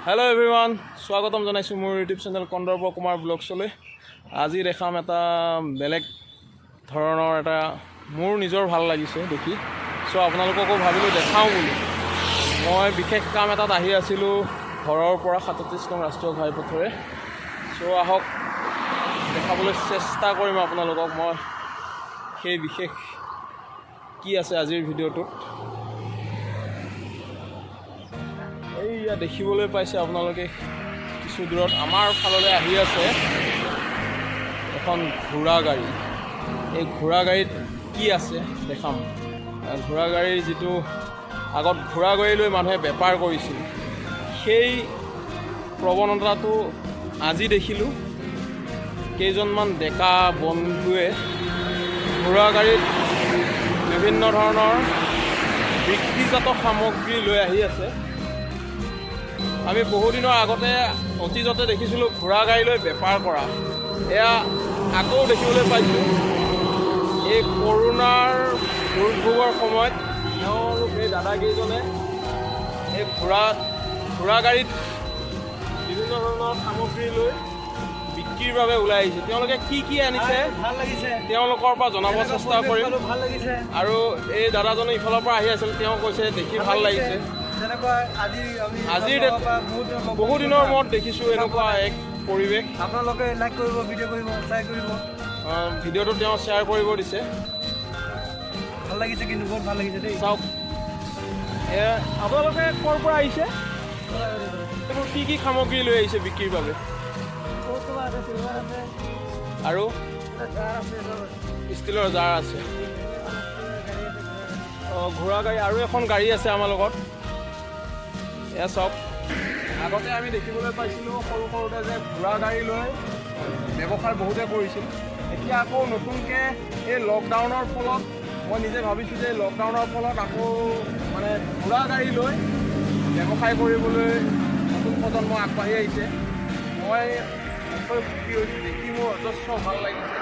Hello' everyone, স্বাগতম জনাইছোঁ মোৰ ইউটিউব চেনেল কন্দৰ্প কুমাৰ ব্লগছলৈ। আজি দেখাম এটা বেলেগ ধৰণৰ এটা, মোৰ নিজৰ ভাল লাগিছে দেখি, চ' আপোনালোককো ভাবিলোঁ দেখাওঁ বুলি। মই বিশেষ কাম এটাত আহি আছিলোঁ ঘৰৰ পৰা 37 নং ৰাষ্ট্ৰীয় ঘাইপথেৰে। চ' আহক, দেখাবলৈ চেষ্টা কৰিম আপোনালোকক মই সেই বিশেষ কি আছে আজিৰ ভিডিঅ'টোত। এইয়া দেখিবলৈ পাইছে আপোনালোকে, কিছু দূৰত আমাৰ ফাললৈ আহি আছে এখন ঘোঁৰা গাড়ী। এই ঘোঁৰা গাড়ীত কি আছে দেখাম। ঘোঁৰা গাড়ীৰ যিটো আগত ঘোঁৰা গাড়ী লৈ মানুহে বেপাৰ কৰিছিল, সেই প্ৰৱণতাটো আজি দেখিলোঁ। কেইজনমান ডেকা বন্ধুৱে ঘোঁৰা গাড়ীত বিভিন্ন ধৰণৰ বিক্ৰীজাত সামগ্ৰী লৈ আহি আছে। আমি বহুদিনৰ আগতে অতীজতে দেখিছিলোঁ ঘোঁৰা গাড়ী লৈ বেপাৰ কৰা, এয়া আকৌ দেখিবলৈ পাইছোঁ। এই কৰোণাৰ দুৰ্ভোগৰ সময়ত তেওঁলোক, এই দাদাকেইজনে এই ঘোঁৰা গাড়ীত বিভিন্ন ধৰণৰ সামগ্ৰী লৈ বিক্ৰীৰ বাবে ওলাই আহিছে। তেওঁলোকে কি কি আনিছে ভাল লাগিছে। তেওঁলোকৰ পৰা জনাব চেষ্টা কৰিম। ভাল লাগিছে। আৰু এই দাদাজনে ইফালৰ পৰা আহি আছিল, তেওঁ কৈছে দেখি ভাল লাগিছে। যেনেকুৱা আজি আমি আজিৰ পৰা বহুত দিনৰ লগ বহু দিনৰ মূৰত দেখিছোঁ এনেকুৱা এক পৰিৱেশ। আপোনালোকে লাইক কৰিব, ভিডিঅ' কৰিব, শ্বেয়াৰ কৰিব। ভিডিঅ'টো তেওঁ শ্বেয়াৰ কৰিব দিছে। ভাল লাগিছে কিন্তু, বহুত ভাল লাগিছে দেই। চাওক, আপোনালোকে ক'ৰ পৰা আহিছে? এইবোৰ কি কি সামগ্ৰী লৈ আহিছে বিক্ৰীৰ বাবে? আছে, চিলভাৰ আছে। আৰু জাৰ আছে, চব আছে। ষ্টীলৰ জাৰ আছে। অঁ, ঘোঁৰা গাড়ী আৰু এখন গাড়ী আছে আমাৰ লগত। এয়া চাওক, আগতে আমি দেখিবলৈ পাইছিলোঁ সৰু সৰুতে যে ঘোঁৰা গাড়ী লৈ ব্যৱসায় বহুতে কৰিছিল। এতিয়া আকৌ নতুনকৈ এই লকডাউনৰ ফলত, মই নিজে ভাবিছোঁ যে লকডাউনৰ ফলত আকৌ মানে ঘোঁৰা গাড়ী লৈ ব্যৱসায় কৰিবলৈ নতুন প্ৰজন্ম আগবাঢ়ি আহিছে। মই নথৈ সুখী হৈছোঁ, দেখি মোৰ অজস্ৰ ভাল লাগিছে।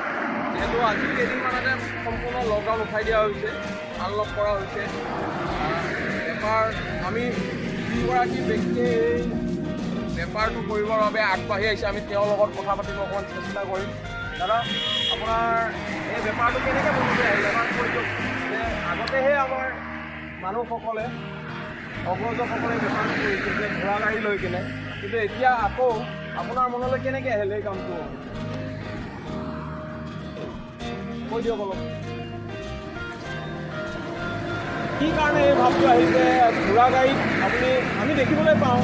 যিহেতু আজি কেইদিনমানতে সম্পূৰ্ণ লকডাউন উঠাই দিয়া হৈছে, আনলক কৰা হৈছে। বেপাৰ আমি যিগৰাকী ব্যক্তিয়ে এই বেপাৰটো কৰিবৰ বাবে আগবাঢ়ি আহিছে, আমি তেওঁৰ লগত কথা পাতিব অকণমান চেষ্টা কৰিম। দাদা, আপোনাৰ এই বেপাৰটো কেনেকৈ মনলৈ আহিলে এবাৰ কৈ দিয়ক। যে আগতেহে আমাৰ মানুহসকলে, অগ্ৰজসকলে বেপাৰটো কৰিছিল যে ঘোঁৰা গাড়ী লৈ কিনে, কিন্তু এতিয়া আকৌ আপোনাৰ মনলৈ কেনেকৈ আহিলে এই কামটো, কৈ দিয়ক অলপ। কি কাৰণে এই ভাৱটো আহিছে? ঘোঁৰা গাড়ীত আপুনি, আমি দেখিবলৈ পাওঁ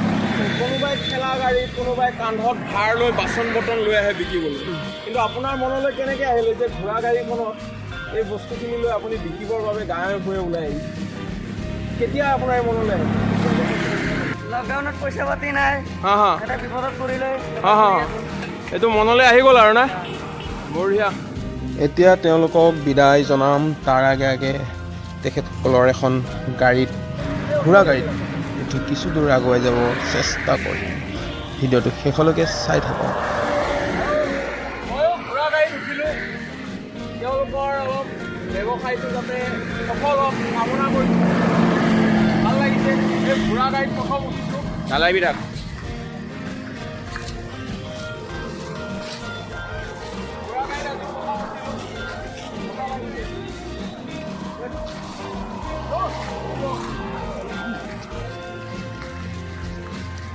কোনোবাই ঠেলা গাড়ীত, কোনোবাই কান্ধত ভাৰ লৈ বাচন বৰ্তন লৈ আহে বিকিবলৈ, কিন্তু আপোনাৰ মনলৈ কেনেকৈ আহিলে যে ঘোঁৰা গাড়ীখনত এই বস্তুখিনি লৈ আপুনি বিকিবৰ বাবে গাঁৱে ভূঞে ওলাই আহিছে? কেতিয়া আপোনাৰ এই মনলৈ আহিলে? লকডাউনত পইচা পাতি নাই। হা হা এটা বিপদত পৰিলে। হা হা, এইটো মনলৈ আহি গ'ল আৰু না, বঢ়িয়া। এতিয়া তেওঁলোকক বিদায় জনাম, তাৰ আগে আগে তেখেতসকলৰ এখন গাড়ীত, ঘোঁৰা গাড়ীত উঠি কিছু দূৰ আগুৱাই যাব চেষ্টা কৰিম। ভিডিঅ'টো শেষলৈকে চাই থাকক। ময়ো ঘোঁৰা গাড়ীত উঠিলোঁ। তেওঁলোকৰ অলপ ব্যৱসায়টো যাতে সফল হওক কামনা কৰিছোঁ। ভাল লাগিছে, এই ঘোঁৰা গাড়ীত প্ৰথম উঠিছোঁ। নালাগিবি থাক। ঘোঁৰা গাড়ীত আজি প্ৰথম উঠিলোঁ। মজা লাগিছে।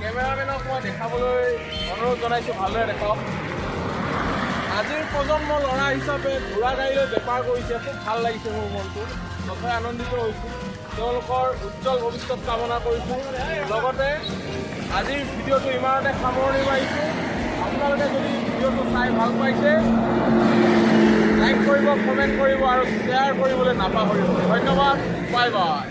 কেমেৰামেনক মই দেখাবলৈ অনুৰোধ জনাইছোঁ, ভালদৰে দেখাওক। আজিৰ প্ৰজন্ম ল'ৰা হিচাপে ঘোঁৰা গাড়ী লৈ বেপাৰ কৰিছে, খুব ভাল লাগিছে। মোৰ মনটো নথৈ আনন্দিত হৈছোঁ। তেওঁলোকৰ উজ্জ্বল ভৱিষ্যত কামনা কৰিছোঁ। লগতে আজিৰ ভিডিঅ'টো ইমানতে সামৰণি মাৰিছোঁ। আপোনালোকে যদি ভিডিঅ'টো চাই ভাল পাইছে, লাইক কৰিব, কমেণ্ট কৰিব আৰু শ্বেয়াৰ কৰিবলৈ নাপাহৰিব। ধন্যবাদ, বাই বাই।